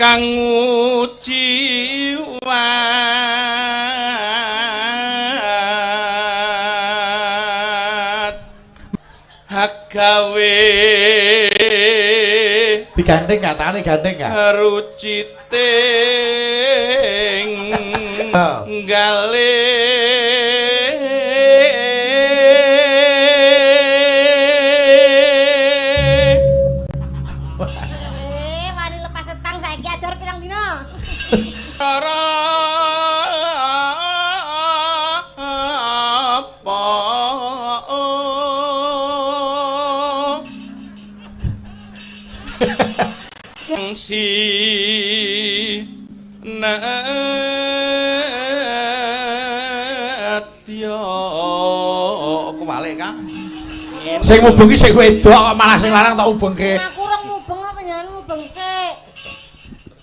Kang ujiwan hak gawe Digandeng gak tangane gandeng gak? Ruciting gale Wani lepas setang saiki ajar pirang dina? Apa si nadya kewalik Kang. Sing mubeng ki sing wedok kok malah sing lanang tak ubengke. Aku rong mubeng apa panjenengan mubeng sik.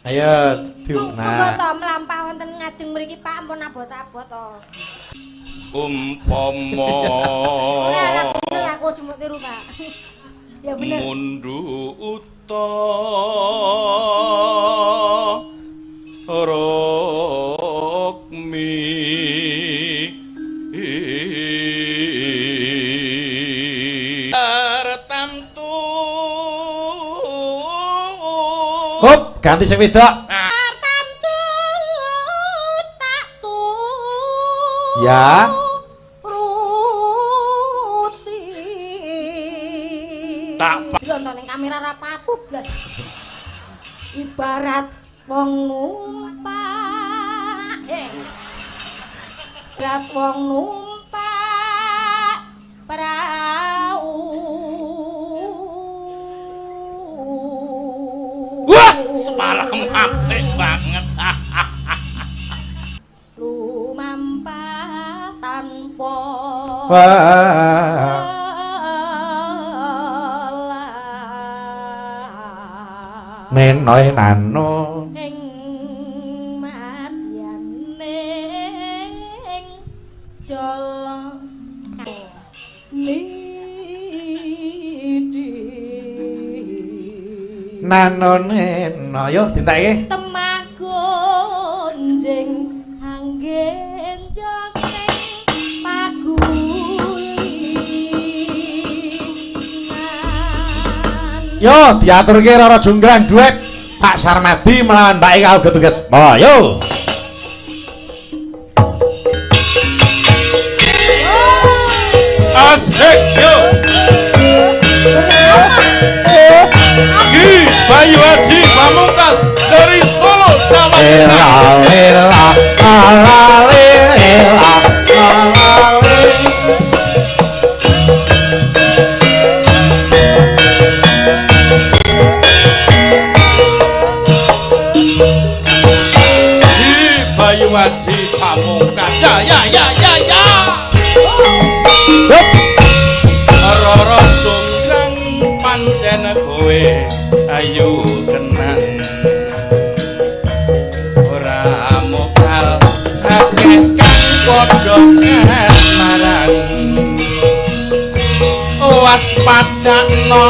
Ayo Monggo diuna. to mlampah wonten ngajeng mriki Pak, ampun abot-abot to. Umpama Ora bener aku cuma tiru Pak. Ya bener. Munduta rukmi tertentu. Hop, ganti sing wedok. Tartamtu tak tu. Ya. Ruti. Tak Nonton ning kamera ora patut blas. Ibarat wong numpak. Ibarat wong numpak prau. Wah, semalam apik banget. Lumampah tanpa Wah. Nenoy nano ing madyaning jala niti nano neno yo dinteke temah gonjing anggen jokeng pagulingan. Yo diaturke Roro Jonggrang duet Pak Sarmadi melawan Mbak Eka uget-uget. Oh, yo. Asik yo. Ki Bayu Aji Pamungkas dari Solo Jawa Tengah. Ela ela ala ela ala le. Ki Bayu Aji Pamungkas. Ya ya ya ya ya. Hup. Roro Jonggrang pancen kowe ayu tenan. Ora mokal akeh kang padha kasmaran. Waspadakno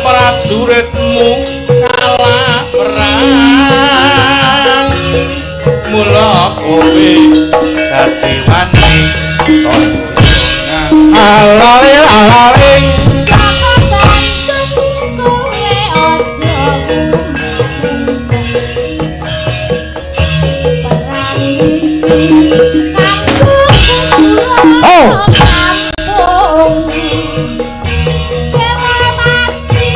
prajuritmu kalah perang. Mula kowe dadi wani toyo. Ala ala le. Saka Bandung kowe aja perang iki kanggo Oh. kampung. Dewa mati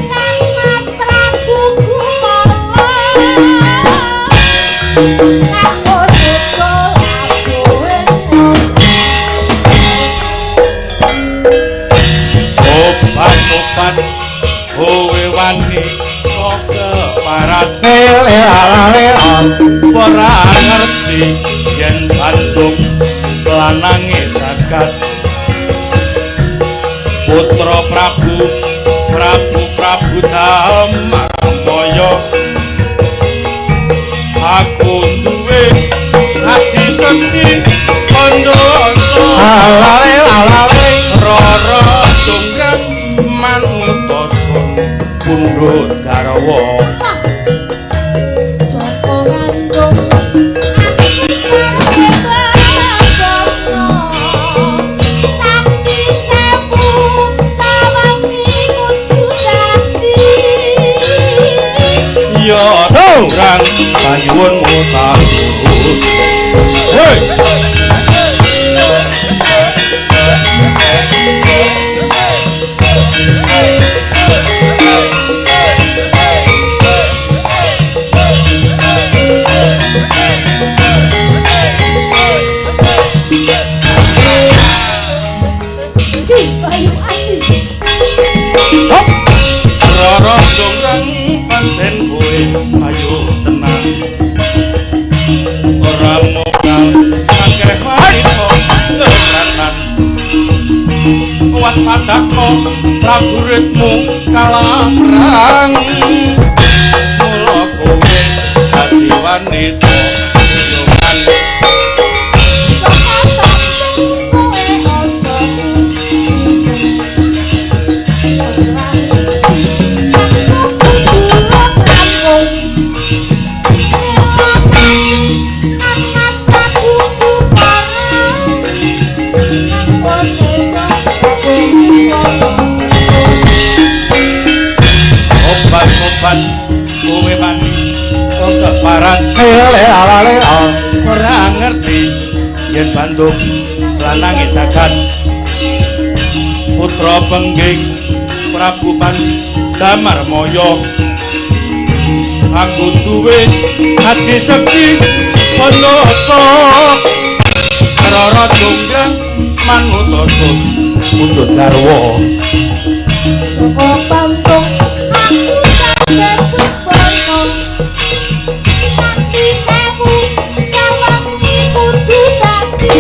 kang Mas Prabu Kumala. Kanggo suka aduwe. Obat-obat kowe wani kok keparat. Ela ela. Ora ngerti yen Bandung lanange jagat. Putra Prabu Prabu Prabu Dharmamaya. Aku duwe ati sedih kandha Ala ala le. Roro Jonggrang manut sun pundhut garwa. Jonggrang panyuwunmu tak turut. Hei. Bayu Aji. Hop. Rara Jonggrang pancen kowe ayu tenan. Ora mokal akeh wanita kepranan. Kuat padakno prajuritmu kalah perang. Mula kowe dadi wanita yoman. Obat-obat kowe mati keparan ora ngerti yen Bandung lanange jagat putra pengging Prabu Damarmaya aku duwe aji sekti Pandasa Rara Jonggrang manut pundhut garwa Joko Pantung aku sampe supono mati sewu sawang kudu dadi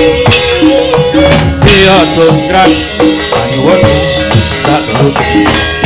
iya Jonggrang panyuwun tak turuti.